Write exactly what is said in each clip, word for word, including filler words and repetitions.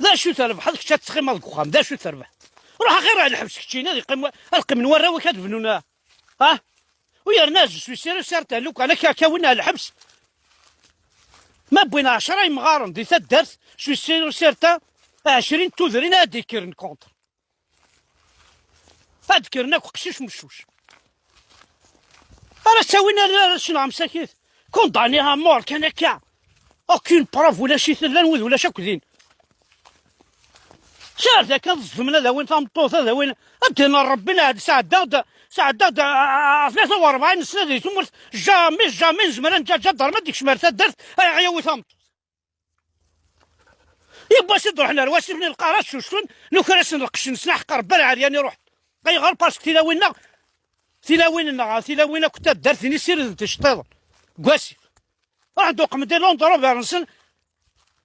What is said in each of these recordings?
D acu terbeḥ? D kečč ad teqqimeḍ deg uxxam, d acu terbeḥ? Ruḥ axir ar lḥebs keččini, ad yeqqim wa-, ad qqimen warraw-ik ad bnun, ah? Ah? U yerna je suis sûr et certain, lukan akka, akka win ar lḥebs, ma wwin ɛecra yemɣaren di taddart, je suis sûr et certain, ɛecrin n tudrin ad d-ikkren contre. Ad d-kkren akk qcic meccuc. Ara ttawin ar, ar ccna msakit. Condamné à mort kan akka. Aucune preuve ulac-it, llan wid ulac akk din. Car d akka ad ẓẓmen, ad awin tameṭṭut, ad awin, ad d-inin Rebbi, nɛed sɛeddaɣ-d, sɛeddaɣ-d, a, a, a, tlata u rebɛin sna di tmurt, jamais, jamais nezmer ad neǧǧ aǧadarm ad d-ikcem ar taddart, a, a yawi tameṭṭut. Yiwwas i d-ruḥen ar wasif n lqarat, cucfen, nuker-asen lqecc-nsen, aḥeqq Rebbi, ar ɛeryan i ruḥen. Ayɣer? Parce que tilawin-nneɣ, tilawin-nneɣ, tilawin akk taddart-nni ssirident iceṭṭiḍen deg wasif. Ruḥen-d uqmen-d i Land Rover-nsen,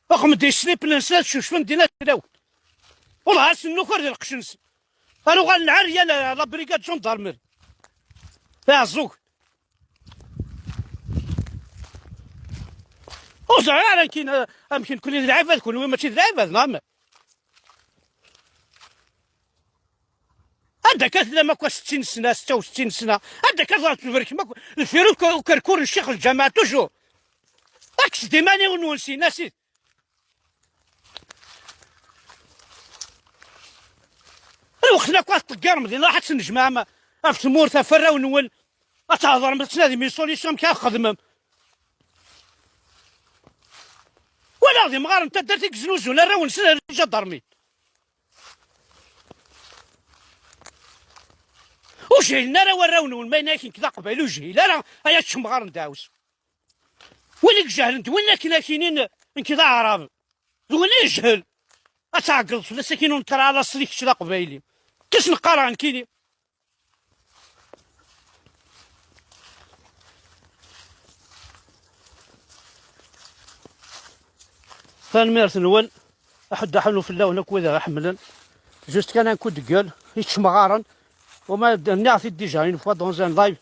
uqmen-d i slip-nsen, ad cucfen dinna tilawin. Wellah, ad sen-nuker di lqecc-nsen. Ar uɣalen ɛeryan, la brigade gendarmerie. Taɛeẓẓug. Ur ẓriɣ ara amek, amek nekkni d lɛibad, kenwi mačči d lɛibad, neɣ amek? Anda akka tellam akk settin sna, setta u settin sna? Anda akka tebrekem akk deffir uker-, ukerkur n ccix lǧameɛ, toujours? Kkset iman-iw-nwen syin, a sidi. Lweqt-nni akk ad tṭeggarem din, ruḥ ad tnejmaɛem ɣef tmurt, ɣef warraw-nwen, ad thedrem, ad tnadim une solution amek ara txedmem. Walaɣ d imɣaren n taddart i yeznuzun arraw-nsen ar iǧadarmin. Ur jhilen ara warraw-nwen, ma yenna-ak nekk d aqbayli, ur jhil ara ay aččemɣar n dɛus. Win i ijehlen d win akken ad k-inin nekk d aɛrab. D win i yejhel. Ad tɛeggleḍ fell-as akin ur nekkar ala aṣli kečč d aqbayli. Kkes neqqar-aɣ nekkini. Tanemmirt-nwen. Aḥuddu aḥunnu fell-awen akk wid i ɣ-iḥemmlen. Juste kan un coup de gueule, iččemɣaren. Uma d-, nniɣ-t-id déjà une fois dans un live.